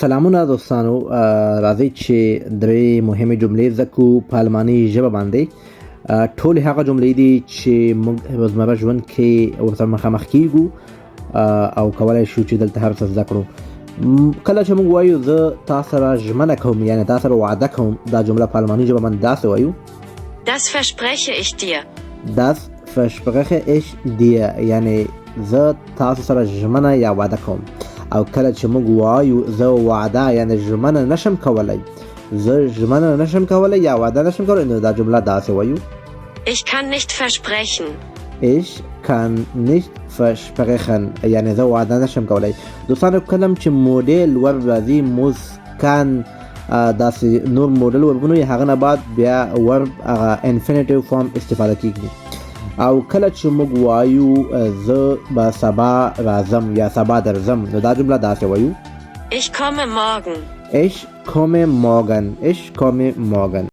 سلامونه دوستانو، راځئ چې درې مهمې جملې زده کړو په الماني ژبه باندې. ټولې هغه جملې دي چې موږ روزمره ژوند کې ورسره مخامخ کیږو او کولای شو چې دلته هر څه زده کړو. کله چې موږ وایو زه تا سره ژمنه کوم، یعنی تا سره وعده کوم، دا جمله په الماني ژبه باندې داسې وایو: Das verspreche ich dir. Das verspreche ich dir، یعنی زه تاسو سره ژمنه یا وعده کوم. او کله چې موږ وایو زه وعده یعنی ژمنه نشم کولی، زه ژمنه نشم کولی یا وعده نشم کولی، نو دا جمله داسې وایو: Ich kann nicht versprechen. Ich kann nicht versprechen، یعنی زه وعده نشم کولی. دوستانو، کله چې Modal verb راځي، muss، kann، داسې نور Modal verb ونه، هغه نه بعد بیا verb هغه Infinitiv form استفاده کیږي. او کله چې موږ وایو زه به سبا راځم یا سبا درځم، نو دا جمله داسې وایو: Ich komme morgen. Ich komme morgen. Ich komme morgen.